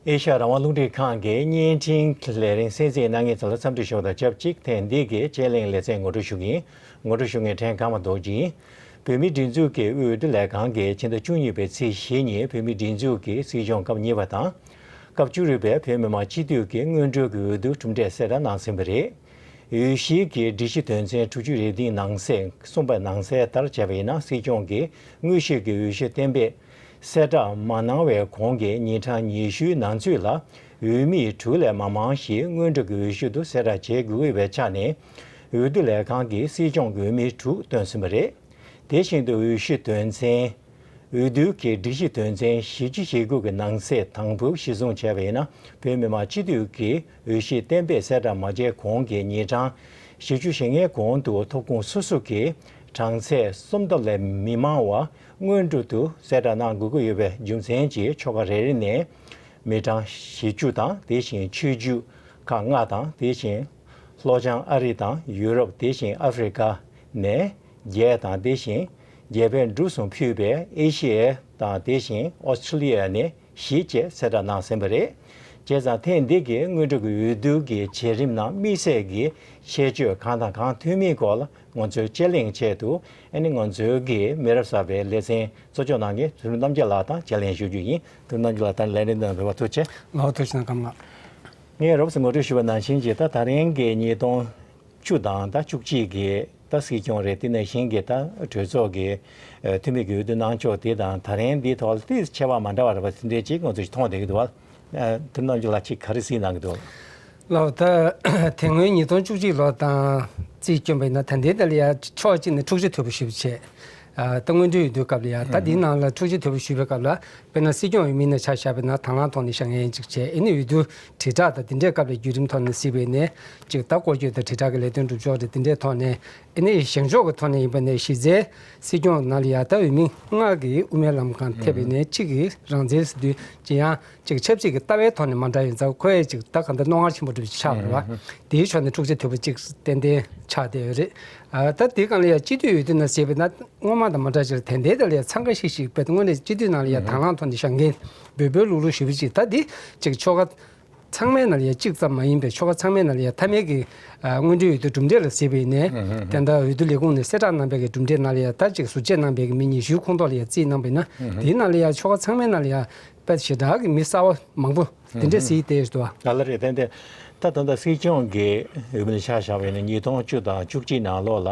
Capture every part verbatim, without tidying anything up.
ཨེ་ཤ་ཡ་རང་དབང་རླུང་འཕྲིན་ཁང་གི་བརྙན་འཕྲིན་ལས་རིམ་གསན་གཟིགས་གནང་མཁན་ཚོ་ལ་འཚམས་འདྲི་ཞུ་བ་དང་ཆབས་ཅིག་ཐེངས་འདི་གའི་དཔྱད་གླེང་ལེ་ཚན་ངོ་སྤྲོད་ཞུ་གི་ཡིན། ངོ་སྤྲོད་ཞུ་མཁན་ཕྲན་ཀརྨ་རྡོ་རྗེ་ཡིན། བོད་མིའི་སྒྲིག་འཛུགས་ཀྱི་དབུས་འོས་བསྡུ་ལས་ཁང་གིས་ཕྱི་ཟླ་བཅུ་གཉིས་པའི་ཚེས་བཞི་ཉིན་བོད་མིའི་སྒྲིག་འཛུགས་ཀྱི་སྲིད་སྐྱོང་སྐབས་གཉིས་པ་དང་། སྐབས་བཅུ་རེ་པའི་བོད་མི་མང་སྤྱི་འཐུས་ཀྱི་སྔོན་འགྲོ་གི་འོས་བསྡུ་གྲུབ་འབྲས་གསལ་བསྒྲགས་གནང་ཟིན་པ་རེད། འོས་གཞིའི་གི་སྒྲིག་གཞི་དོན་ཚན་དྲུག་ཅུ་རེ་བདུན་ནང་གསེས་གསུངས་པ་ནང་གསལ་ལྟར་བྱས་པ་ཡིན་ན། སྲིད་སྐྱོང་གི་དངོས་གཞིའི་གི་འོས་གཞི་གཏན་འབེབས་གསལ་བསྒྲགས་མ་གནང་བའི་གོང་གི་ཉིན་གྲངས་ཉི་ཤུའི་ནང་ཚུད་ལ་འོས་མི་དྲུག་ལས་མང་མང་ཞིག་སྔོན་འགྲོ་གི་འོས་གཞི་དུ་གསལ་བསྒྲགས་བྱེད་དགོས་པའི་ཆ་ནས། འོས་བསྡུ་ལས་ཁང་གིས་སྲིད་སྐྱོང་གི་འོས་མི་དྲུག་བཏོན་ཟིན་པ་རེད། དེ་བཞིན་དུ་འོས་གཞི་དོན་ཚན། འོས་བསྡུའི་གི་སྒྲིག་གཞི་དོན་ཚན་བཞི་བཅུ་ཞེ་དགུ་གི་ནང་གསེས་དང་པོ་གཞིར་བཟུང་བྱས་པ་ཡིན་ན། བོད་མི་མང་སྤྱི་འཐུས་ཀྱི་འོས་གཞི་གཏན་འབེབས་གསལ་བསྒྲགས་མ་བྱས་གོང་གི་ཉིན་གྲངས་བཞི་བཅུ་ཞེ་ལྔའི་གོང་དུ་ཐོབ་ཁུངས་སོ་སོ་གི་གྲངས་ཚད་སུམ་ལྡབ་ལས་མི་མང་བ་སྔོན་འགྲོ་དུ་གསལ་བསྒྲགས་གནང་དགོས་ཀྱི་ཡོད་པའི་རྒྱུ་མཚན་གྱིས། ཆོལ་ཁ་རེ་རེ་ནས་མི་གྲངས་བཞི་བཅུ་དང་། དེ་བཞིན་ཆོས་བརྒྱུད་ཁག་ལྔ་དང་། དེ་བཞིན་ལྷོ་བྱང་ཨ་རི་དང་ཡུ་རོབ། དེ་བཞིན་ཨ་ཧྥེ་རི་ཀ་ནས་བརྒྱད་དང་། དེ་བཞིན་རྒྱལ་པོའི་འབྲུ་གསུམ་ཕུད་པའི་ཨེ་ཤི་ཡ་དང་། དེ་བཞིན་ཨོ་སི་ཁྲི་ལི་ཡ་ནས་བཞི་བཅས་གསལ་བསྒྲགས་གནང་ཟིན་པ་རེད། བྱས་ཙང་ཐེངས་འདི་གའི་སྔོན་འགྲོ་གི་འོས་བསྡུ་གི་བྱེད་རིམ་ནང་དམིགས་བསལ་གྱི་ཁྱད་ཆོས་གང་དང་གང་ཐོན་མིན་སྐོར་ལ་ང་ཚོའི་དཔྱད་གླེང་ཆེད་དུ། ཨ་ནི་ང་ཚོའི་གི་མི་རབས་གསར་པའི་ལེ་ཚན་གཙོ་སྐྱོང་གནང་མཁན་ཚུལ་ཁྲིམས་རྣམ་རྒྱལ་ལགས་དང་དཔྱད་གླེང་ཞུ་རྒྱུ་ཡིན། ཚུལ་ཁྲིམས་རྣམ་རྒྱལ་ལགས། ད་ལན་རིམ་དང་འབྲེལ་བ་ཐུགས་རྗེ་ཆེ། ལགས་ཐུགས་རྗེ་གནང་། ཀརྨ་ལགས། ངས་རོབ་ཙམ་ངོ་སྤྲོད་ཞུས་པ་ནང་བཞིན་གྱི། ད་ད་རིང་གི་ཉིས་སྟོང་བཅུ་དང་ད་བཅུ་གཅིག་གི་ད་སྲིད་སྐྱོང་རེད། དེ་ནང་བཞིན་གྱི་ད་གྲོས་ཚོགས་ཀྱི་ཨ་འཐུས་མི་གི་འོས་བསྡུ་གནང་ཕྱོགས་དེ་དང་ད་རིང་འདིའི་ཐོག་ལ་ཏོག་ཙམ་ཁྱད་པར་མ་འདྲ་བ་རེད་པ། དེ་འདྲའི་ཅིག་ང་ཚོས་མཐོང་བསྡད་ཀྱི་འདུག་བ། ཨ་དེ་རྣམས་ཀྱི་ལ་ཅིག་ག་རེ་གཟིགས་གནང་གི་འདུག། ལགས། ད་དེ་སྔོན་ཉིས་སྟོང་བཅུ་གཅིག་ལོ་དང་རྩིས་བསྐྱོན་པ་ཡིན་ན། ད་ལྟའི་ད་ལ་ཡ་ཕྱོགས་གཅིག་ནས་འཁྲུག་ཆ་དོད་པོ་ཞེ་པོ་བྱས། ཨ་ད་སྔོན་འགྲོའི་འོས་བསྡུའི་སྐབས་ལ་ཡ། ད་འདིའི་ནང་ལ་འཁྲུག་ཆ་དོད་པོ་ཞེ་པོའི་སྐབས་ལ། དཔེར་ན་སྲིད་སྐྱོང་འོས་མིའི་ནང་ཆ་བཞག་པ་ཡིན་ན་དང་བླངས་ཐོག་ནས་བཞེངས་མཁན་ཅིག་བྱས། ཨ་ནི་འོས་བསྡུ་དྲིལ་བསྒྲགས་དང་དེ་འདྲའི་སྐབས་ལ་བརྒྱུད་རིམ་ཐོག་ནས་གཟིགས་པ་ཡིན་ན། ཅིག་ད་སྐོར་སྐྱོད་དང་དྲིལ་བསྒྲགས་ཀྱི་ལས་དོན་སྒྲུབ་ཕྱོགས་རེད། དེ་འདྲའི་ཐོག་ནས། ཨ་ནི་བཞེངས་ཕྱོགས་ཀྱི་ཐོག་ནས་ཡིན་པ་ནས། གཞི་རྩའི་སྲིད་སྐྱོང་ནང་ལ་ཡ་ད་འོས་མི་ལྔ་གིས་དབུ་མའི་ལམ་སྒང་ཐེབས་པ་ཡིན་ན། གཅིག་གིས་རང་བཙན་ཟེར་དུས་ཅིག་ཡང་ཅིག་ཆབ་སྲིད་ཀྱི་ལྟ་བའི་ཐོག་ནས་མ་འདྲ་ཡིན་ཙང་། ཁོ་ཡ་ཅིག་ད་གང་ལྟར་རྣོ་ངར་ཆེན་པོ་འདྲ་ཅིག་ཆགས་པ་རེད་བ། དེའི་ཕྱོགས་ནས་འཁྲུག་ཆ་དོད་པོ་ཅིག་ཏན་ཏན་ཆགས་བསྡད་ཡོད་རེད། ཨ་ད་དེའི་སྒང་ལ་ཡ་སྤྱི་འཐུས་འོས་བསྡུ་ནང་གཟིགས་པ་ཡིན་ན། སྔོན་མ་དང་མ་འདྲ་ཅིག་ལ་དེ་འདྲའི་ད་ལ་ཡ་འཚང་ཁ་ཤིག་ཤིག། དཔེ་དངོས་གནས་སྤྱི་འཐུས་ནང་ལ་ཡ་དང་བླངས་ཐོག་ནས་བཞེངས་མཁན་འབོལ་འབོལ་ལུག་ལུག་ཞེ་པོ་ཅིག། ད་འདི་ཅིག་ཆོལ་ཁ་ཚང་མའི་ནང་ལ་ཡ་གཅིག་ཙམ་མ་ཡིན་པའི། ཆོལ་ཁ་ཚང་མའི་ནང་ལ་ཡ་མཐའ་མའི་གི་ཨ་སྔོན་འགྲོའི་འོས་བསྡུ་གྲུབ་འབྲས་ལ་གཟིགས་པ་ཡིན་ན། ཨུ་ཧུམ། དེ་འདྲ་འོས་བསྡུ་ལས་ཁུངས་ནས་གསལ་བསྒྲགས་གནང་པའི་གི་གྲུབ་འབྲས་ནང་ལ་ཡ། ད་ཅིག་ཟུར་བཅད་གནང་པའི་གི་མི་ཉི་ཤུའི་ཁོངས་གཏོགས་ལ་ཡ་རྩིས་གནང་པ་ཡིན་ན། ཨུ་ཧུམ། དེའི་ནང་ལ་ཡ་ཆོལ་ཁ་ཚང་མའི་ནང་ལ་ཡ་དཔེ་ཞེ་དྲག་གི་མི་གསར་བ་མང་པོ་དེ་འདྲ་གཟིགས་བསྡད་ཡོད་པ། ཨ་ལ་རེད། ཏན་ཏན་ད་ད་ལྟ་སྲིད་སྐྱོང་གི་འོས་མི་ལ་ཆ་བཞག་པ་ཡིན་ན། ཉིས་སྟོང་བཅུ་དང་བཅུ་གཅིག་ནང་ལོགས་ལ་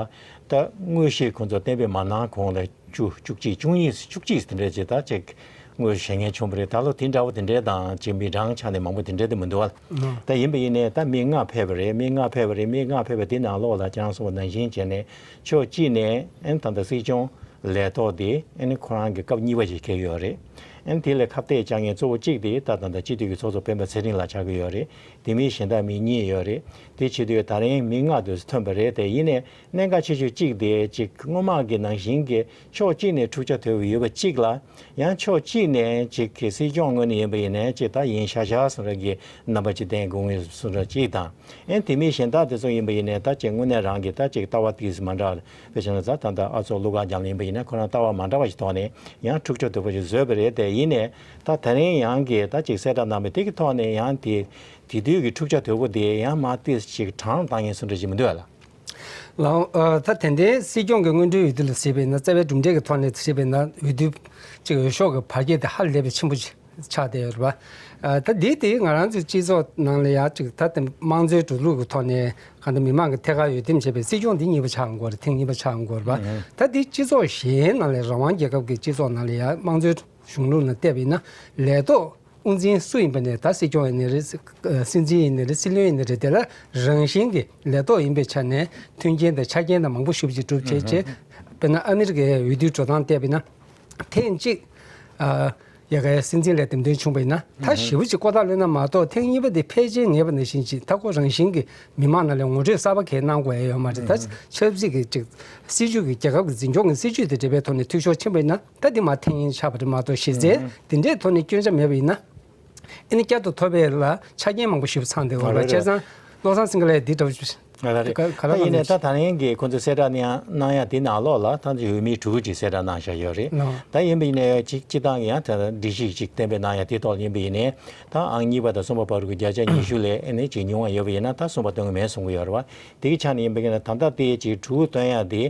ད་དངོས་གཞི་ཁོང་ཚོ་གཏན་འབེབས་མ་གནང་གོང་ལ། བཅུ། བཅུ་གཅིག། བཅུ་གཉིས། བཅུ་གཅིག་དེ་འདྲ་ཅིག་ད་ཅིག་དངོས་གཞི་བཞེངས་མཁན་བྱུང་བ་རེད། ད་ལོ་དེ་འདྲ་བོ་དེ་འདྲ་དང་ཅིག་མི་གྲངས་ཆ་ནས་མང་པོ་དེ་འདྲ་དེ་མི་འདུག་བ། ཨང་། ད་ཡིན་པ་ཡིན་ནའི་ད་མི་ལྔ་ཕེབས་པ་རེད། མི་ལྔ་ཕེབས་པ་རེད། མི་ལྔ་ཕེབས་པ་དེ་ནང་ལོགས་ལ་ཁྱེད་རང་གསུངས་པ་ནང་བཞིན་བྱས་ནས། ཕྱོགས་གཅིག་ནས་ཨ་ནི་ད་ལྟ་སྲིད་སྐྱོང་ལས་ཐོག་དེ་ཨ་ནི་ཁོ་རང་གི་སྐབས་གཉིས་པ་ཅིག་འཁེལ་ཡོད་རེད། ཨ་ནི་དེ་ལ་ཁ་གཏད་བཅག་མཁན་གཙོ་བོ་གཅིག་དེ་ད་ད་ལྟ་སྤྱི་འཐུས་ཀྱི་ཚོགས་གཙོ་སྤེན་པ་ཚེ་རིང་ལགས་ཆགས་ཀྱི་ཡོད་རེད། དེ་མིན་གཞན་དག་མི་གཉིས་ཡོད་རེད། དེ་བྱེད་དུས་ད་རིང་མི་ལྔ་དེ་ཚོ་ཐོན་པ་རེད། དེ་ཡིན་ནའི་གནད་འགག་ཆེ་ཤོས་གཅིག་དེ་ཅིག་སྔོན་མ་གི་ནང་བཞིན་གྱི་ཕྱོགས་གཅིག་ནས་འཁྲུག་ཆ་དོད་པོ་ཡོད་པ་གཅིག་ལ། ཡང་ཕྱོགས་གཅིག་ནས་ཅིག་གི་སྲིད་སྐྱོང་ངོས་ནས་ཡིན་པ་ཡིན་ནའི་ཅིག་ད་ཡིན་ཤག་ཤག་བཟོ་འདྲ་གི་རྣམ་པ་ཅིག་བསྟན་དགོས་ངེས་བཟོ་འདྲ་གཅིག་དང་། ཨེ་དེ་མིན་གཞན་དག་དེ་ཚོ་ཡིན་པ་ཡིན་ནའི་ད་ཅིག་དངོས་གནས་རང་གི་ད་ཅིག་ལྟ་བ་ཏོག་ཙམ་མ་འདྲ་བ། དཔེ་བྱས་ན་ད་ད་ལྟ་ཨ་ཚོགས་ཀླུ་དགའ་རྒྱ་ལོ་ཡིན་པ་ཡིན་ནའི་ཁོ་རང་ལྟ་བ་མ་འདྲ་བ་ཞིག་ཐོག་ནས་ཡང་འཁྲུག་ཆ་དོད་པོ་ཞིག་བཟོས་པ་རེད། དེ་ཡིན་ནའི་ད་ད་རིང་ཡང་གི་ད་ཅིག་གསལ་བསྒྲགས་གནང་བའི་དེ་གི་ཐོག་ནས་ཡང་དེ་དེ་དུས་ཀྱི་འཁྲུག་ཆ་དོད་པོ་དེ་ཡང་མར་ཏོག་ཙམ་ཅིག་གྲངས་བཏང་ཡིན་བཟོ་འདྲ་ཞིག་མི་འདུག་ཨ་ལགས། ལགས། ཨ་ད་དེ་འདྲའི་སྲིད་སྐྱོང་གི་སྔོན་འགྲོའི་འོས་བསྡུ་ལ་གཟིགས་པ་ཡིན་ན། རྩ་བའི་གྲུབ་འབྲས་ཀྱི་ཐོག་ནས་གཟིགས་པ་ཡིན་ན། འོས་བསྡུ་ཅིག་འོས་ཤོག་གི་བར་ཁྱད་དེ་ཧ་ལས་པའི་ཆེན་པོ་ཅིག་ཆགས་བསྡད་ཡོད་རེད་པ། ཨ་ད་འདི་དེ་ང་རང་ཚོའི་སྤྱི་ཚོགས་ནང་ལ་ཡ་ཅིག་ད་དེ་དམངས་གཙོའི་འགྲོ་ལུགས་ཀྱི་ཐོག་ནས་གང་ལྟར་མི་མང་གི་ཐད་ཀར་འོས་འདེམས་བྱས་པའི་སྲིད་སྐྱོང་འདི་གཉིས་པ་ཆགས་ཡོང་གི་ཡོད་རེད། ཐེངས་གཉིས་པ་ཆགས་ཡོང་གི་ཡོད་རེད་པ། ཨང་། ད་འདི་སྤྱི་ཚོགས་གཞན་ནང་ལ། རང་དབང་རྒྱལ་ཁབ་ཀྱི་སྤྱི་ཚོགས་ནང་ལ་ཡ་དམངས་གཙོའི་གཞུང་ལུགས་ནང་བལྟས་པ་ཡིན་ན། ལས་ཐོག་དབུ་འཛིན་སུ་ཡིན་པ་ནས། ད་སྲིད་སྐྱོང་ཡིན་ནའི་རེད། སྲིད་འཛིན་ཡིན་ནའི་རེད། སྲིད་བློན་ཡིན་ནའི་རེད། དེ་ལ་རང་བཞིན་གྱི་ལས་ཐོག་ཡིན་པའི་ཆ་ནས་མཐུན་རྐྱེན་དང་ཆ་རྐྱེན་དང་མང་པོ་ཞེ་པོ་ཅིག་གྲུབ་བྱས་བྱས། དཔེར་ན་ཨ་མི་རི་ཀའི་འོས་བསྡུའི་འགྲོ་སྟངས་བལྟས་པ་ཡིན་ན། ཐེངས་གཅིག་ཨ་ཡ་གའི་སྲིད་འཛིན་ལ་འདེམས་ཐོན་བྱུང་བ་ཡིན་ན། ད་ཞེ་པོ་ཅིག་ཀོ་ཐག་ལོན་ན་མ་གཏོགས། ཐེངས་གཉིས་པ་དེ་ཕལ་ཆེར་ངེས་པ་ནང་བཞིན་ཅིག་ད་ཁོ་རང་བཞིན་གྱི་མི་མང་ནང་ལ་ངོ་སྤྲོད་གསར་པ་གང་ཡང་གནང་དགོས་ཡ་ཡོད་མ་རེད། ད་ཆབ་སྲིད་ཀྱི་ཅིག་སྲིད་ཇུས་ཀྱི། རྒྱལ་ཁབ་ཀྱི་འཛིན་སྐྱོང་གི་སྲིད་ཇུས་དེ་འབྲེལ་བའི་ཐོག་ནས་འཐུས་ཤོར་ཕྱིན་པ་ཡིན་ན། ད་འདི་མར་འཐེན་ཡིན་ཆགས་པ་རེད་མ་གཏོགས། གཞི་རྩའི་དེ་འདྲའི་ཐོག་ནས་སྐྱོན་ཆ་མེད་པ་ཡིན་ན། ཨ་ནི་བསྐྱར་དུ་ཐོབ་པའི་ལ་ཆ་རྐྱེན་མང་པོ་ཞིག་ཚང་བསྡད་ཡོད་རེད་པ། བྱས་ཙང་བློ་བཟང་སེང་གེ་ལགས་འདི་འདྲ་བོ་ ང་ལ་རེད། ག་ག་ལ་ད་ཡིན་ནའི་ག་ད་ད་རིང་གི་ཁོང་ཚོས་གསལ་བསྒྲགས་གནང་གནང་ཡ་དེ་ནང་ལོགས་ལ་ད་འོས་མི་དྲུག་ཅིག་གསལ་བསྒྲགས་གནང་བཞག་ཡོད་རེད། ལགས། ད་ཡིན་པ་ཡིན་ནའི་གཅིག་སྤྱི་བཏང་གི་ཡང་ད་སྒྲིག་གཞི་ཅིག་གཏན་འབེབས་གནང་ཡ་དེ་ཐོག་ལ་ཡིན་པ་ཡིན་ནའི་ད་ཨང་གཉིས་པ་དང་གསུམ་པ་བར་གྱི་བརྒྱ་ཆ་ཉི་ཤུ་ལས་ཨ་ནི་ཅིག་ཉུང་བ་ཡོད་པ་ཡིན་ན་ད་གསུམ་པ་བཏོན་གི་མེད་གསུང་གི་ཡོད་རེད་བ། དེ་གི་ཆ་ནས་ཡིན་པ་ཡིན་ན་ད་ལྟ་དེ་ཅིག་དྲུག་བཏོན་ཡ་དེ་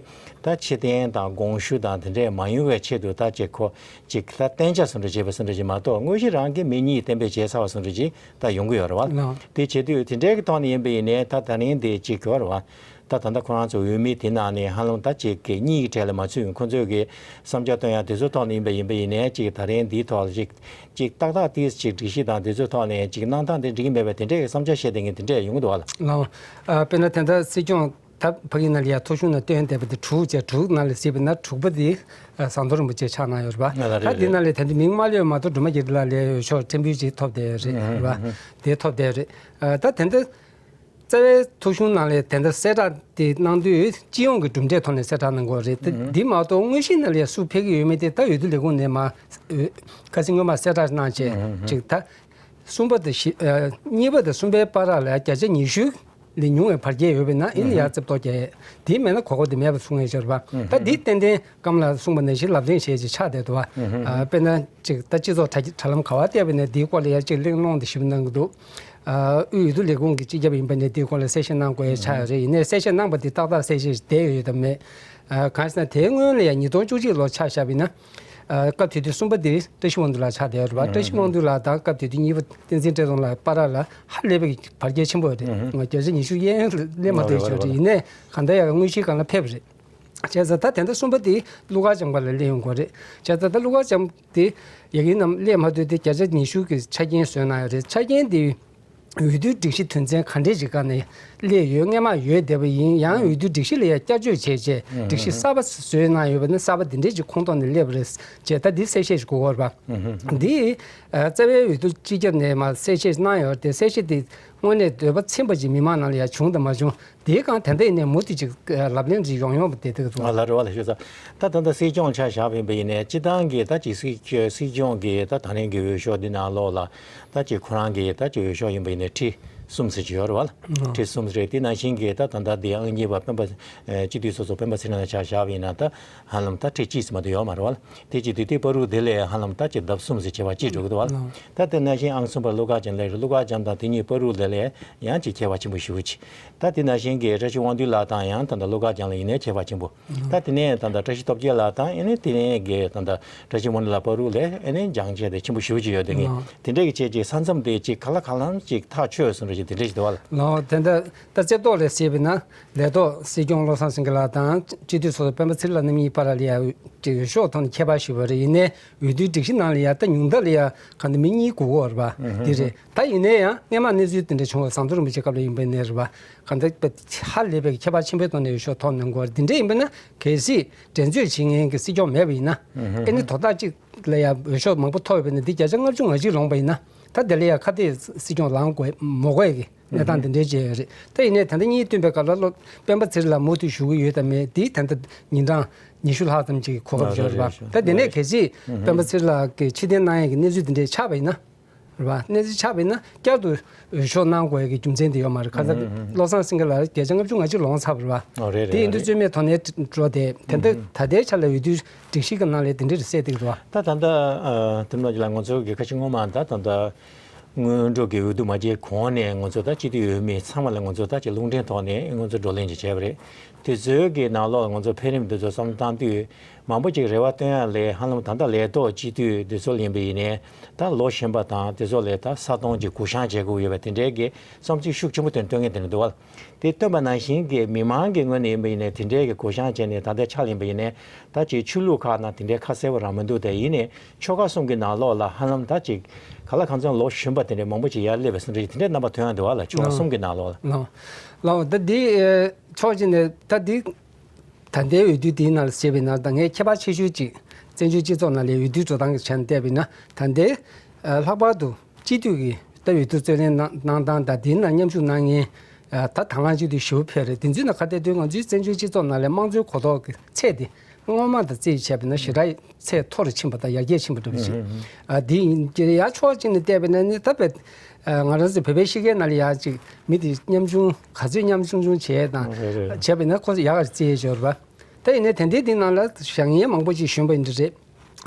ད་ཕྱིར་འཐེན་དང་དགོངས་ཞུ་དང་དེ་འདྲས་མ་ཡོང་བའི་ཆེད་དུ་ད་ཅིག་ཁོ་ཅིག་ད་གཏན་འཇགས་སུ་འགྲོ་བྱས་པ་སུ་འགྲོ་བྱས་མ་གཏོགས་དངོས་གཞི་རང་གི་མི་གཉིས་གཏན་འབེབས་བྱས་ཚར་བ་སུ་འགྲོ་བྱས། ད་ཡོང་གི་ཡོད་རེད་བ། ལགས། དེ་བྱེད་དུས་དེ་འདྲའི་གི་ཐོག་ནས་ཡིན་པ་ཡིན་ནའི་ད་ད་རིང་དེ་གཅིག་གི་རེད་བ། ད་ད་ལྟ་ཁོ་རང་ཚོ་འོས་མི་དེ་ནང་ནས་ཧ་ལམ་ད་གཅིག་གི་གཉིས་ཀྱི་གྲས་ལ་མ་ཚུད་ཁོ་ཚོས་གི་བསམ་འཆར་བཏོན་ཡ་དེ་ཚོ་ཐོག་ནས་ཡིན་པ་ཡིན་པ་ཡིན་ནའི་གཅིག་ད་རིང་འདིའི་ཐོག་ལ་གཅིག་གཅིག་ཏག་ཏག་ཏིས་གཅིག་སྒྲིག་གཞི་དང་དེ་ཚོའི་ཐོག་ནས་གཅིག་གནང་སྟངས་དེ་འགྲིག་གི་མེད་པའི་དེ་འདྲའི་གི་བསམ་འཆར་བཤད་བསྡད་མཁན་དེ་འདྲས་ཡོང་གི་འདུག་བ། ལགས། ཨ་དཔེར་ན་དེ་འདྲ་སྲིད་སྐྱོང་ད་ཕ་གི་ནང་ལ་ཡ་ཐོ་གཞུང་ནང་བཏོན་བསྡད་པ་དེ་དྲུག་བྱས་དྲུག་ནང་ལ་གཟིགས་པ་ན་དྲུག་པ་དེ་ཨ་ཟམ་གདོང་རིན་པོ་ཆེ་ཆགས་གནང་ཡོད་རེད་པ། ང་ལ་རེད་ད་དེ་རེད། ནང་ལ་དེ་འདྲ་མིང་མ་ལོན་མ་གཏོགས་སྒྲོལ་མ་རྒྱ་རི་ལགས་ལ་འོས་ཤོག་ཕྲན་བུ་ཅིག་ཐོབ་བསྡད་ཡོད་རེད་རེད་པ། དེ་ཐོབ་བསྡད་ཡོད་རེད། ཨ་ད་དེ་འདྲ་རྩ་བའི་ཐོ་གཞུང་ནང་ལ་དེ་འདྲ་གསལ་བསྒྲགས་དེ་གནང་དུས་སྤྱི་ཡོངས་ཀྱི་གྲུབ་འབྲས་ཐོག་ནས་གསལ་བསྒྲགས་གནང་དགོས་རེད་དེ་འདི་མ་གཏོགས་དངོས་གཞི་ནང་ལ་ཡ་སུ་ཕེབས་ཀྱི་ཡོད་མེད་དེ་ད་འོས་བསྡུ་ལས་ཁུངས་ནས་མ་ཁ་སང་སྔོན་མ་གསལ་བསྒྲགས་གནང་བྱས་ཅིག་ད་གསུམ་པ་དང་བཞི་ཨ་གཉིས་པ་དང་གསུམ་པའི་བར་ལ་བརྒྱ་ཆ་ཉི་ཤུ་ལས་ཉུང་བའི་བར་ཁྱད་ཡོད་པས་ན་ཨིན་ཡར་རྩེ་ཏོག་རྒྱག་དེ་མེད་ན་གོ་སྐབས་དེ་མེད་པ་གསུང་ཡས་ཆོག་རེད་པ། ད་འདི་ཏན་ཏན་སྐམ་ལགས་གསུངས་པ་ནང་བཞིན་ལབ་གླེང་བྱས་ཅིག་ཆགས་བསྡད་འདུག་བ། ཨ་དཔེར་ན་ཅིག་ད་སྤྱི་ཚོགས་དྲ་དྲ་ལམ་ག་བ་བལྟས་པ་ནས་འདིའི་སྐོར་ལ་ཡ་ཅིག་གླེང་སློང་དེ་ཞིབ་གནང་གི་འདུག་ཨ་དབུས་འོས་བསྡུ་ལས་ཁུངས་ཀྱི་སྤྱི་ཁྱབ་ཡིན་པ་ནས་འདིའི་སྐོར་ལ་གསལ་བཤད་གནང་དགོས་ཡ་ཆགས་ཡོད་རེད། ཡིན་ནའི་གསལ་བཤད་གནང་པ་འདི་ཏག་ཏག་གསལ་བཤད་བསྡད་ཡོད་ཡོད་དམ་མེད། ཨ་གང་ཡིན་ཟེར་ན་དེའི་སྔོན་ལ་ཡང་ཉིས་སྟོང་བཅུ་གཅིག་ལོར་ཆ་བཞག་པ་ཡིན་ན། ཨ་སྐབས་དེ་དུས་གསུམ་པ་དེ་བཀྲ་ཤིས་དབང་འདུས་ལགས་ཆགས་བསྡད་ཡོད་རེད་པ། བཀྲ་ཤིས་དབང་འདུས་ལགས་དང་སྐབས་དེ་དུས་གཉིས་པ་བསྟན་འཛིན་བཀྲས་མཐོང་ལགས་བར་ལ་ཧ་ལས་པའི་བར་ཁྱད་ཆེན་པོ་རེད། ང་བརྒྱ་ཆ་ཉི་ཤུ་གཡས་གཡོན་སླེབས་མ་ཐུབ་ཡོད་རེད། ཡིན་ནའི་གང་ལྟར་ཡང་དངོས་གཞིའི་སྒང་ལ་ཕེབས་རེད། བྱས་ཙང་ད་དེ་འདྲ་གསུམ་པ་དེ་ཀླུ་མཁར་བྱམས་སྒང་ལ་སླེབས་ཡོང་དགོས་རེད། བྱས་ཙང་ད་ཀླུ་མཁར་བྱམས་དེ་ཡ་གིའི་ནང་སླེབས་མ་ཐུབ་དེ་བརྒྱ་ཆ་ཉི་ཤུ་གི་ཆ་རྐྱེན་བཟོས་གནང་ཡོད་རེད། ཆ་རྐྱེན་དེ་འོས་བསྡུའི་སྒྲིག་གཞི་དོན་ཚན་ག་འདྲས་ཅིག་སྒང་ནས་སླེབས་ཡོད། སྔོན་མ་ཡོད་བསྡད་པ་ཡིན། ཡང་འོས་བསྡུ་སྒྲིག་གཞི་ལ་ཡང་བསྐྱར་བཅོས་བྱས་རྗེས་སྒྲིག་གཞི་གསར་པ་བཟོས་གནང་ཡོད་པ་ནི་གསར་པ་འདི་འདྲས་ཅིག་ཁོངས་གཏོགས་ནས་སླེབས་པ་རེད་ཅེས་ད་འདི་གསལ་བཤད་ཞིག་དགོས་པ་རེད་པ། འདི་ཨ་རྩ་བའི་འོས་བསྡུ་སྤྱི་ཁྱབ་ནས་མར་གསལ་བཤད་གནང་ཡོད་རེད་དེ། གསལ་བཤད་དེ་དངོས་གནས་འདོད་པ་ཚིམ་པ་ཅིག་མི་མང་ནང་ལ་ཡང་བྱུང་དང་མ་བྱུང་། དེའི་སྒང་དེ་འདྲ་ཡིན་ནའི་མུ་མཐུད་ཅིག་ལབ་གླེང་ཅིག་ཡོང་ཡོང་བ་དེ་དེ་རེད། ང་ལ་རེ་བ་ལ་ཞུ་ས། ད་ད་ལྟ་སྲིད་སྐྱོང་ཆ་བཞག་པ་ཡིན་པ་ཡིན་ནའི་སྤྱི་བཏང་གི་ད་ཅིག་སྲིད་སྐྱོང་སྲིད་སྐྱོང་གི་ད་ད་རིང་གི་འོས་ཤོག་འདི་ནང་ལོགས་ལ་ད་ཅིག་ཁོ་རང་གི་ད་ཅིག་འོས་ཤོག་ཡིན་པ་ཡིན་ནའི་ཁྲི་གསུམ་ཟེར་གྱི་ཡོད་རེད་བ། ལགས། ཁྲི་གསུམ་རེད། དེ་ནང་བཞིན་གྱི་ད་ད་ལྟ་འདི་ཨང་གཉིས་པ་སྤེན་པ་སྤྱི་འཐུས་ཚོགས་གཙོ་སྤེན་པ་ཚེ་རིང་ལ་ཆ་བཞག་པ་ཡིན་ན་ད་ཧ་ལམ་ད་ཁྲི་གཅིག་ཙམ་མ་གཏོགས་ཡོད་མ་རེད་བ། དེ་ཅིག་དེ་དུས་བར་དུ་དེ་ལས་ཧ་ལམ་ད་ཅིག་ལྡབ་གསུམ་ཟེར་བྱས་པ་གཅིག་འགྲོ་གི་འདུག་བ། ལགས། ད་དེ་ནང་བཞིན་ཨང་གསུམ་པར་ཀླུ་མཁར་བྱམས་ལགས་རེད། ཀླུ་མཁར་བྱམས་དང་དེ་གཉིས་བར་དུ་དེ་ལས་ཡང་ཅིག་ཁྱད་པར་ཆེན་པོ་ཞེ་པོ་ཅིག་ད་དེ་ནང་བཞིན་གྱི་བཀྲ་ཤིས་དབང་འདུས་ལགས་དང་ཡང་ད་ལྟ་ཀླུ་མཁར་བྱམས་ལགས་ཡིན་ནའི་ཁྱད་པར་ཆེན་པོ། ད་དེ་ནས་ད་ལྟ་བཀྲ་ཤིས་སྟོབས་རྒྱལ་ལགས་དང་ཨེ་ནས་དེ་ནས་གི་ད་ལྟ་བཀྲ་ཤིས་དབང་འདུས་ལགས་བར་དུ་ལས་ཨེ་ནས་འགྱངས་ཆད་དེ་ཆེན་པོ་ཞེ་པོ་ཅིག་ཡོད་དེ་ངས་ལགས། དེ་འདྲས་ཀྱི་བྱས་ཅིག་ས་མཚམས་དེ་ཅིག་ག་ལ་གང་འཚམ་ཅིག་ཐག་ཆོད་སོང་འདྲ་ཅིག་དེ་འདྲས་ཅིག་འདུག་བ་ལ། ལགས། དེ་འདྲ་ད་རྩེ་ཏོག་ལ་བཤད་པ་ཡིན་ན་ལས་ཐོག་སྲིད་སྐྱོང་བློ་བཟང་སེང་གེ་ལགས་དང་སྤྱི་འཐུས་ཚོགས་གཙོ་སྤེན་པ་ཚེ་རིང་ལགས་རྣམ་གཉིས་བར་ལ་ཡ་ཅིག་འོས་ཤོག་ཐོག་ནས་ཁྱད་པར་ཞེ་པོ་རེད། ཡིན་ནའི་འོས་བསྡུའི་སྒྲིག་གཞི་ནང་ལ་ཡ་ད་ཉུང་མཐའ་ལ་ཡ་གང་ལྟར་མི་གཉིས་དགོས་ཀྱི་ཡོད་རེད་པ། འདི་རེད། ད་ཡིན་ནའི་ཡང་སྔོན་མ་གནས་ཚུལ་དེ་འདྲ་བྱུང་བ་ཟམ་གདོང་རིན་པོ་ཆེ་སྐབས་ལ་ཡིན་པ་ཡིན་ནའི་རེད་པ། གང་ལྟར་ཧ་ལས་པའི་ཁྱད་པར་ཆེན་པོའི་ཐོག་ནས་འོས་ཤོག་ཐོབ་གནང་དགོས་རེད། འདི་འདྲ་ཡིན་པ་ན་གལ་སྲིད་འགྲན་རྩོད་བྱེད་མཁན་གྱི་སྲིད་སྐྱོང་མེད་པ་ཡིན་ན། ཨེ་ནི་དོ་བདག་གཅིག་ལ་ཡང་འོས་ཤོག་མང་པོ་ཐོབ་ཡོད་པ་ཡིན་ན་འདི་བརྒྱ་ཆ་ལྔ་བཅུ་ང་གཅིག་ལོངས་པ་ཡིན་ན་ད་དེ་ལ་ཡང་ཁ་གཏད་སྲིད་སྐྱོང་ལངས་དགོས་མ་དགོས་ཀྱི་གནས་སྟངས་དེ་འདྲའི་བྱས་ཡོད་རེད། ད་ཡིན་ནའི་ད་ལྟ་གཉིས་བསྟུན་པའི་སྐབས་ལ་བློ་སྤེན་པ་ཚེ་རིང་ལགས་མུ་མཐུད་བཞུགས་ཀྱི་ཡོད་དམ་མེད་འདི་ད་ལྟ་ཉིན་གྲངས་ཉི་ཤུ་ལྷག་ཙམ་ཅིག་གོ་སྐབས་ཡོད་རེད་པ། ད་དེ་ནས་གལ་སྲིད་སྤེན་པ་ཚེ་རིང་ལགས་ཀྱིས་ཕྱིར་འཐེན་གནང་ཡས་ཀྱི་གནས་ཚུལ་དེ་འདྲས་ཆགས་པ་ཡིན་ན། རེད་པ། གནས་ཚུལ་ཆགས་པ་ཡིན་ན་བསྐྱར་དུ་འོས་ཤོག་གནང་དགོས་ཀྱི་རྒྱུ་མཚན་དེ་ཡོད་མ་རེད། ཁ་སང་བློ་བཟང་སེང་གེ་ལགས་བརྒྱ་ཆ་ལྔ་བཅུ་ང་གཅིག་ལོངས་ཚར་བ་རེད་པ། ཨོ་རེད་རེད་དེ་ཡིན་དུས་རེད། རྩོད་མེད་ཐོག་ནས་འགྲོ་དེ་དེ་འདྲ་ད་ལྟའི་ཆ་ལ་འོས་བསྡུའི་སྒྲིག་གཞི་གི་ནང་ལ་དེ་འདྲ་རེད་གསལ་འདུག་རེད་པ། ད་ད་ལྟ་ཨ་དེ་ནང་ལ་ང་ཚོ་གི་ཁ་ཆེ་སྔོན་མ་ད་ད་ལྟ་སྔོན་འགྲོ་གི་འོས་བསྡུ་མ་བྱས་གོང་ནས་ང་ཚོ་ད་སྤྱི་འཐུས་འོས་མི་ཚང་མ་ལ་ང་ཚོ་ད་ཅིག་རླུང་འཕྲིན་ཐོག་ནས་ང་ཚོ་བགྲོ་གླེང་ཅིག་བྱས་པ་རེད། དེ་ཚོའི་གི་ནང་ལོགས་ང་ཚོ་འཕེལ་རིམ་འདི་ཚོ་བསམ་བློ་བཏང་དུས་མང་པོ་ཅིག་རེ་བ་བཏོན་ཡ་ལས་ཧ་ལམ་ད་ལྟ་ལས་ཐོག་སྤྱི་འཐུས་འདི་ཚོ་ལ་ཡིན་པ་ཡིན་ནའི་ད་ལོ་གཞོན་པ་དང་དེ་ཚོ་ལས་ད་ས་སྟོང་ཅིག་གུ་བཤངས་བྱེད་དགོས་ཡོད་པ་དེ་འདྲའི་གི་བསམ་ཚུལ་ཤུགས་ཆེན་པོ་བཏོན་བཏོན་མཁན་དེ་འདྲ་འདུག་བ། དེ་བཏོན་པ་ནང་བཞིན་གི་མི་མང་གི་ངོས་ནས་ཡིན་པ་ཡིན་ནའི་དེ་འདྲའི་གི་གུ་བཤངས་བྱས་ནས་ད་ལྟའི་ཆ་ལ་ཡིན་པ་ཡིན་ནའི་ད་ཅིག་ཆོས་ལུགས་ཁག་ནང་དེ་འདྲའི་ཁ་གསལ་པོ་རང་མི་འདུག་དེ་ཡིན་ནའི་ཆོལ་ཁ་གསུམ་གི་ནང་ལོགས་ལ་ཧ་ལམ་ད་ཅིག་ག་ལ་གང་འཚམ་ལོ་གཞོན་པ་དེ་འདྲའི་མང་པོ་ཅིག་ཡར་སླེབས་པའི་བཟོ་འདྲ་ཅིག་དེ་འདྲའི་རྣམ་པ་ཐོན་ཡ་འདུག་བ་ལ། ཆོལ་ཁ་གསུམ་གི་ནང་ལོགས་ལ། ལགས། ལགས། ད་འདི་ཨེ་ཕྱོགས་གཅིག་ནས་ད་འདི་ད་ལྟའི་འོས་བསྡུ་འདིའི་ནང་ལ་བྱས་པའི་ནང་ད་ངས་ཁྱད་པར་ཆེ་ཤོས་ཅིག་བཙན་བྱོལ་སྤྱི་ཚོགས་ནང་ལ་འོས་བསྡུ་འགྲོ་སྟངས་ཀྱི་ཆ་ནས་བལྟས་པ་ཡིན་ན་ད་ལྟའི་ཨ་ལྷག་པར་དུ་སྤྱི་འཐུས་ཀྱི་ད་འོས་བསྡུ་རྩོད་ལེན་གནང་གནང་སྟངས་དང་དེའི་ནང་མཉམ་ཞུགས་གནང་མཁན་ཨ་ད་དང་བླངས་སྤྱི་འཐུས་ཞེ་པོ་ཕེབས་རེད། དེ་ཚོའི་ནང་ཁ་གཏད་དུས་ང་ཚོའི་བཙན་བྱོལ་སྤྱི་ཚོགས་ནང་ལ་དམངས་གཙོའི་གོ་རྟོགས་ཀྱི་ཚད་དེ་ སྔོན་མ་དང་བརྩིས་བྱས་པ་ན་ཞེ་དྲག་ཚད་མཐོ་རུ་ཕྱིན་པ་དང་ཡར་རྒྱས་ཕྱིན་པ་འདྲ་པོ་ཞིག་ཨ་འདི་ཡིན་གྱི་རེད། ཡར་ཕྱོགས་གཅིག་ནས་བལྟས་པ་ན་ནི་ད་དཔེ་ང་རང་ཚོ་བོད་པའི་གཤིས་ཀའི་ནང་ལ་ཡར་ཅིག་མི་དེ་ཉམ་ཆུང་ག་ཚོད་ཉམ་ཆུང་ཆུང་བྱས་དང་རེད་རེད། བྱས་པ་ན་ཁོ་ཡག་ག་བརྩི་ཡས་ཡོད་རེད་པ། ད་ཡིན་ནའི་དེ་འདྲའི་འདི་ནང་ལ་བཞག་ཉེན་མང་པོ་ཅིག་ཞོན་པ་ཡིན་འདྲ་རེད།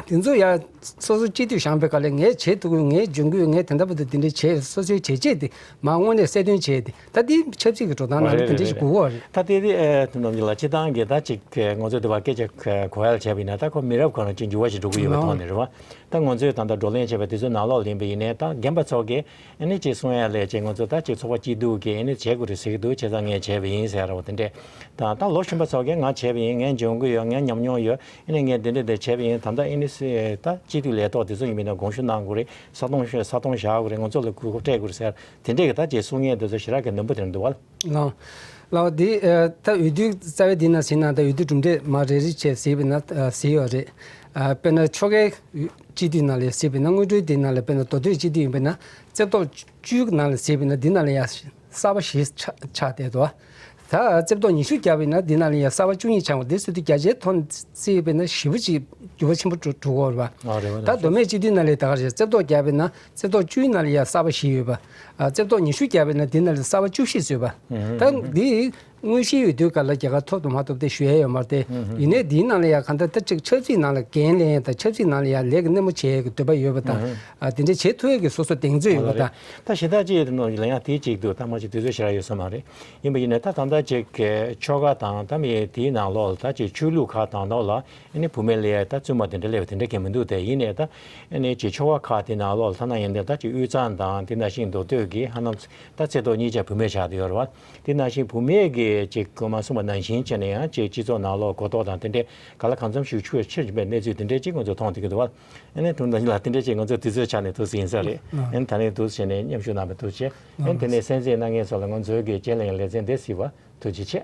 དེ་ཚོ་ཡ་སོ་སོ་སྤྱི་འཐུས་བཞེངས་པའི་སྐབས་ལ་ངས་བྱེད་ཐུབ་ཀྱི་ངས་འཇོན་གྱི་ངས་དེ་འདྲ་པོ་དེ་འདྲ་བྱས་སོ་སོའི་བྱས་རྗེས་དེ་མ་དངོས་གནས་གསལ་སྟོན་བྱས་ཏེ་ད་དེ་ཆབ་སྲིད་ཀྱི་འགྲོ་སྟངས་ནང་ལ་དེ་འདྲ་ཞིག་དགོས་ཀྱི་རེད། ད་དེ་དེ་ཨེ་དེ་ནང་གི་ལ་སྤྱི་བཏང་གི་ད་ཅིག་ང་ཚོས་དེ་བ་སྐད་ཆ་གོ་ཡ་ལ་བྱས་པ་ཡིན་ན་ད་ཁོ་མི་རབས་ཁོ་རང་ཅིག་འགྱུར་བ་ཞིག་འགྲོ་གི་ཡོད་པའི་ཐོག་ནས་རེད་བ། ད་ང་ཚོས་ད་ལྟ་བགྲོ་གླེང་བྱས་པ་དེ་ཚོའི་ནང་ལོགས་ལ་ཡིན་པ་ཡིན་ནའི་ད་རྒན་པ་ཚོ་གིས་ཨ་ནི་ཅིག་གསུང་ཡ་ལས་ཅིག་ང་ཚོ་ད་ཅིག་ཚོགས་པ་སྐྱིད་སྡུག་གི་ཨ་ནི་བྱེད་དགོས་རེད་ཟེར་གྱི་འདུག་བྱས་ཙང་ངས་བྱས་པ་ཡིན་ཟེར་ཡ་རེད་བ། དེ་འདྲས་ད་ད་ལོ་གཞོན་པ་ཚོ་གིས་ང་བྱས་པ་ཡིན། ངས་འཇོན་གྱི་ཡོད། ངས་ཉམས་མྱོང་ཡོད། ཨ་ནི་ངས་འདི་འདྲ་འདི་བྱས་པ་ཡིན། ད་ལྟ་ཨ་ནི་སི་ད་སྤྱི་འཐུས་ལས་ཐོག་དེ་ཚོ་ཡིན་པ་ཡིན་ན་དགོངས་ཞུ་གནང་དགོས་རེད། ས་སྟོང་ས་སྟོང་བཞག་དགོས་རེད། ང་ཚོ་ལ་གུས་བཀུར་སྤྲད་དགོས་རེད་ཟེར་དེ་འདྲས་ཀྱི་ད་ཅིག་གསུང་མཁན་དེ་ཚོ་ཞེ་དྲག་གི་ནན་པོ་དེ་འདུག་བ། ལགས། ལགས་འདི་ཨ་ད་འོས་བསྡུའི་རྩ་བའི་འདི་ན་ཟིན་ན་ད་འོས་བསྡུ་གྲུབ་འབྲས་མ་རེ་རེ་བྱས་གཟིགས་པ་ཡིན་ན་ཨ་གཟིགས་ཡོད་རེད། ཨ་དཔེར་ན་ཆོལ་ཁའི་སྤྱི་འཐུས་ནང་ལ་གཟིགས་པ་ཡིན་ན་དངོས་འབྲེལ་འདི་ནང་ལ་དཔེར་ན་མདོ་སྟོད་སྤྱི་འཐུས་ཡིན་པ་ཡིན་ན་རྩེ་ཐོག་བཅུའི་ནང་ལ་གཟིགས་པ་ཡིན་ན་འདི་ནང་ལ་ཡང་གསར་པ་བཞི་ཆགས་ཆགས་བསྡད་འདུག་ད་རྩེ་ཐོག་ཉི་ཤུ་བརྒྱབ་པ་ཡིན་ན་འདི་ནང་ལ་ཡང་གསར་པ་བཅུ་གཉིས་ཆགས་པ་འདི་སུ་དུ་བརྒྱ་ཆའི་ཐོག་ནས་བརྩིས་པ་ཡིན་ན་ཞེ་པོ་ཅིག་འགྱུར་བ་ཆེན་པོ་འགྲོ་འགྲོ་གི་ཡོད་རེད་པ། ཨ་རེད་བ། ད་མདོ་སྨད་སྤྱི་འཐུས་ནང་ལ་ད་ག་རེད། རྩེ་ཐོག་བརྒྱབ་པ་ཡིན་ན་རྩེ་ཐོག་བཅུའི་ནང་ལ་ཡང་གསར་པ་བཞི་ཡོད་པ། ཨ་རྩེ་ཐོག་ཉི་ཤུ་བརྒྱབ་པ་ཡིན་ན་འདི་ནང་ལ་གསར་པ་བཅུ་བཞི་བཟོས་པ། ད་འདི་དངོས་གཞིའི་འོས་བསྡུའི་སྐབས་ལ་རྒྱལ་ཁ་ཐོབ་དང་མ་ཐོབ་དེ་ཞུ་ཡ་ཡོད་མ་རེད་དེ། ཡིན་ནའི་འདིའི་ནང་ལ་ཡང་གང་ལྟར་ད་ཅིག་ཆབ་སྲིད་ནང་ལ་འགན་ལེན་ཡ་དང་ཆབ་སྲིད་ནང་ལ་ཡང་ལས་ཀྱི་སྣེ་མོ་བྱེད་ཡ་གི་འདོད་པ་ཡོད་པ་དང་། ཨ་དེ་འདྲ་བྱེད་ཐུབ་ཡ་གི་སོ་སོ་གདེང་ཚོད་ཡོད་པ་དང་། ད་ཞེ་དྲག་ཅིག་ཡོད་དེ་ནང་ལ་ཡང་དེའི་གཅིག་འདུག་ད་མ་གཞི་དུས་ཚོད་ཞེ་དྲག་ཡོད་ས་མ་རེད། ཡིན་པ་ཡིན་ནའི་ད་ད་ལྟ་ཅིག་གི་ཆོལ་ཁ་དང་ད་མི་དེའི་ནང་ལོགས་ལ་ད་ཅིག་ཆོས་ལུགས་ཁག་དང་ལོགས་ལ་ཨ་ནི་བུད་མེད་ལ་ཡ་ད་བཙུན་མ་དེ་འདྲ་སླེབས་པ་དེ་འདྲ་གང་མི་འདུག་དེ་ཡིན་ནའི་ད་ཨ་ནི་ཅིག་ཆོལ་ཁ་ཁག་དེ་ནང་ལོགས་ལ་ཐ་ན་ཡིན་ནའི་ད་ཅིག་དབུས་གཙང་དང་དེ་ནང་བཞིན་མདོ་སྟོད་ཀྱི་ཧ་ལམ་ད་རྩེ་ཐོག་གཉིས་ཆ་བུད་མེད་ཆགས་བསྡད་ཡོད་རེད་བ། དེ་ནང་བཞིན་བུད་མེད་ཀྱི་ཅིག་གོ་མ་གསུངས་པ་ནང་བཞིན་བྱས་ནས་ཡང་ཅིག་སྤྱི་ཚོགས་ནང་ལོགས་གོ་རྟོགས་དང་དེ་འདྲའི་ག་ལ་གང་འཚམ་ཞིག་ཆུ་ཆེར་ཕྱིན་པའི་གནས་ཚུལ་དེ་འདྲའི་ཅིག་ང་ཚོས་མཐོང་ཐུབ་ཀྱི་འདུག་བ། ཨ་ནི་དྲུང་ད་ལ་དེ་འདྲའི་ཅིག་ང་ཚོའི་དུས་ཚོད་ཆགས་ནས་འདུག་ཟིན་ས་རེད། ཨ་ནི་ད་ནས་འདུག་བྱས་ནས་མཉམ་ཞུགས་གནང་བའི་ཐུགས་རྗེ་ཆེ། ཨ་ནི་དེ་ནས་གསན་གཟིགས་གནང་མཁན་ཚོ་ལ་ང་ཚོའི་གི་དཔྱད་གླེང་ལེ་ཚན་འདི་གཟིགས་པ་ཐུགས་རྗེ་ཆེ།